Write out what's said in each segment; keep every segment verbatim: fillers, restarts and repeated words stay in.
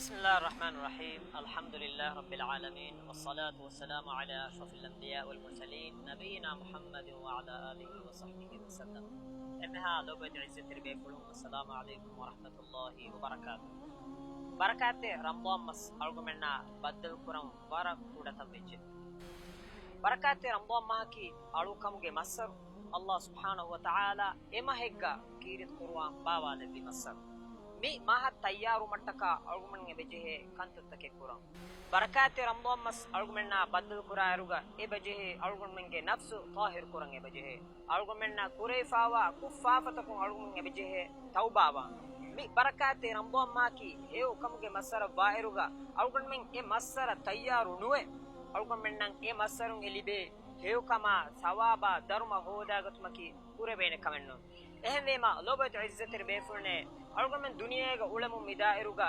بسم الله الرحمن الرحيم. الحمد لله رب العالمين، والصلاة والسلام على أشرف الأنبياء والمرسلين، نبينا محمد وعلى آله وصحبه وسلم. އެންމެހާ ލޯބިވެތި ޢިއްޒަތްތެރި ބޭފުޅުން، އައްސަލާމު ޢަލައިކުމް ވަރަޙްމަތުﷲި ވަބަރަކާތުހު. ބަރަކާތްތެރި ރަމަޟާން މަސް އަޅުގަނޑުމެންނާ ބައްދަލުކުރަން ވަރަށް ކުޑަތައް ވެއްޖެ. ބަރަކާތްތެރި ރަމަޟާން މަހަކީ އަޅުކަމުގެ މައްސަރު. އައްލާހު ސުބްޙާނަހު ވަތަޢާލާ އެ މަހެއްގަ ކީރިތި ޤުރުއާން ބާވާލެއްވި މައްސަރު. މި މަހަށް ތައްޔާރުވުމަށްޓަކާ އަޅުގަނޑުމެން އެބަޖެހޭ ކަންތައްތަކެއް ކުރަން. ބަރަކާތްތެރި ރަމަޟާން މަސް އަޅުގަނޑުމެންނާ ބައްދަލުކުރާއިރުގަ އެބަޖެހޭ އަޅުގަނޑުމެންގެ ނަފްސު ޠާހިރު ކުރަން އެބަޖެހޭ. އަޅުގަނޑުމެންނާ ކުރެވިފާވާ ކުށްފާފަތަކުން އަޅުގަނޑުމެން އެބަޖެހޭ ތައުބާވާން. މި ބަރަކާތްތެރި ރަމަޟާން މަހަކީ ހެޔޮ ކަމުގެ މައްސަރަށް ވާއިރުގަ އަޅުގަނޑުމެން އެ މައްސަރަށް ތައްޔާރު ނުވެ، އަޅުގަނޑުމެންނަށް އެ މައްސަރުން އެ ލިބޭ ހެޔޮކަމާ ސަވާބާ ދަރުމަ ހޯދާގަތުމަކީ ކުރެވޭނެ ކަމެއް ނޫން. އެހެންވީމަ، ލޯބިވެތި ޢިއްޒަތްތެރި ބޭފުޅުންނޭ، އަޅުގަނޑުމެން ދުނިޔޭގަ އުޅެމުން މިދާއިރުގަ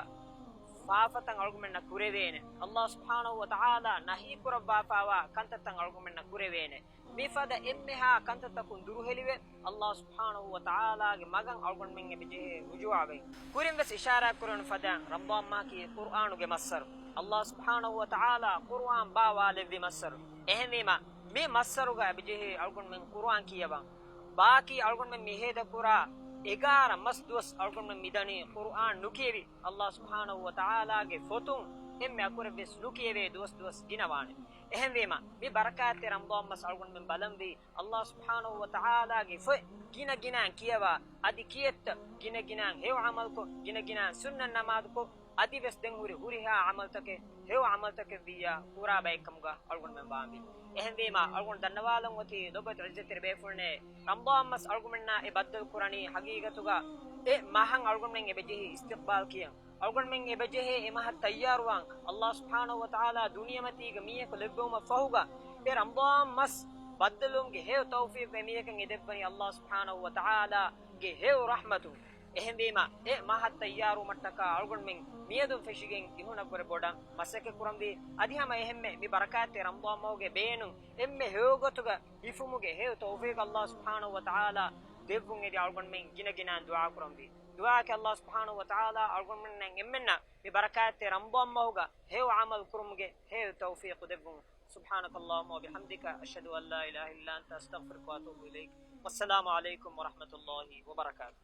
ފާފަތައް އަޅުގަނޑުމެންނަށް ކުރެވޭނެ. އައްލާހު ސުބްޙާނަހު ވަތަޢާލާ ނަހީ ކުރައްވާފާވާ ކަންތައްތައް އަޅުގަނޑުމެންނަށް ކުރެވޭނެ. މިފަދަ އެންމެހާ ކަންތައްތަކުން ދުރުހެލިވެ، އައްލާހު ސުބްޙާނަހު ވަތަޢާލާގެ މަގަށް އަޅުގަނޑުމެން އެބަޖެހޭ ރުޖޫޢަވެ. ކުރިންވެސް އިޝާރާތްކުރެވުނު ފަދައިން، ރަމަޟާން މަހަކީ ޤުރުއާނުގެ މައްސަރު. އައްލާހު ސުބްޙާނަހު ވަތަޢާލާ ޤުރުއާން ބާވާލެއްވި މައްސަރު. އެހެންވީމަ، މި މައްސަރުގަ އެބަޖެހޭ އަޅުގަނޑުމެން ޤުރުއާން ކިޔަވަން. ބާކީ އަޅުގަނޑުމެން މިހޭދަކުރާ އެގާރަ މަސް ދުވަސް އަޅުގަނޑުމެން މިދަނީ ޤުރުއާން ނުކިޔެވި، އައްލާހު ސުބްޙާނަހު ވަތަޢާލާގެ ފޮތުން އެންމެ އަކުރެއްވެސް ނުކިޔެވޭ ދުވަސް ދުވަސް ގިނަވާނެ. އެހެންވީމަ، މި ބަރަކާތްތެރި ރަމަޟާން މަސް އަޅުގަނޑުމެން ބަލަންވީ، އައްލާހު ސުބްޙާނަހު ވަތަޢާލާގެ ފޮތް ގިނަ ގިނައިން ކިޔަވާ، އަދި ކިޔެއްތަ ގިނަ ގިނައިން ހެޔޮ ޢަމަލުކޮށް، ގިނަ ގިނައިން ސުންނަތް ނަމާދުކޮށް، އަދިވެސް ދެން ހުރި ހުރިހާ ޢަމަލުތަކެއް ހެޔޮ ޢަމަލުތަކެއް ވިއްޔާ ކުރާ ބައެއްކަމުގަ އަޅުގަނޑުމެން ވާންވީ. އެހެންވީމަ، އަޅުގަނޑު ދަންނަވާލަން އޮތީ ލޯބިވެތި ޢިއްޒަތްތެރި ބޭފުޅުންނޭ، ރަމަޟާން މަސް އަޅުގަނޑުމެންނާ އެ ބައްދަލު ކުރަނީ ޙަޤީޤަތުގަ އެ މަހަށް އަޅުގަނޑުމެން އެބަޖެހީ އިސްތިޤްބާލް ކިޔަން. އަޅުގަނޑުމެން އެބަޖެހޭ އެ މަހަށް ތައްޔާރުވާން. އައްލާހު ސުބްޙާނަހު ވަތަޢާލާ ދުނިޔެމަތީގަ މީހަކު ލެއްވުމަށް ފަހުގަ އެ ރަމަޟާން މަސް ބައްދަލުވުމުގެ ހެޔޮ ތައުފީޤު އެމީހަކަށް އެދެއްވަނީ އައްލާހު ސުބްޙާނަހު ވަތަޢާލާގެ ހެޔޮ ރަޙްމަތުން. އެހެންވީމަ، އެ މަހަށް ތައްޔާރުވުމަށްޓަކާ އަޅުގަނޑުމެން މިއަދުން ފެށިގެން އިހުނަށްވުރެ ބޮޑަށް މަސައްކަތް ކުރަންވީ. އަދި ހަމަ އެހެންމެ މި ބަރަކާތްތެރި ރަމަޟާން މަހުގެ ބޭނުން އެންމެ ހެޔޮގޮތުގަ ހިފުމުގެ ހެޔޮ ތައުފީޤު އައްލާހު ސުބްޙާނަހު ވަތަޢާލާ ދެއްވުން އެދި އަޅުގަނޑުމެން ގިނަ ގިނައިން ދުޢާ ކުރަންވީ. ދުޢާއަކީ އައްލާހު ސުބްޙާނަހު ވަތަޢާލާ އަޅުގަނޑުމެންނަށް އެންމެންނަށް މި ބަރަކާތްތެރި ރަމަޟާން މަހުގަ ހެޔޮ ޢަމަލު ކުރުމުގެ ހެޔޮ ތައުފީޤު ދެއްވުން. سبحانك اللهم وبحمدك، أشهد أن لا إله إلا أنت، أستغفرك وأتوب إليك. والسلام عليكم ورحمة الله وبركاته.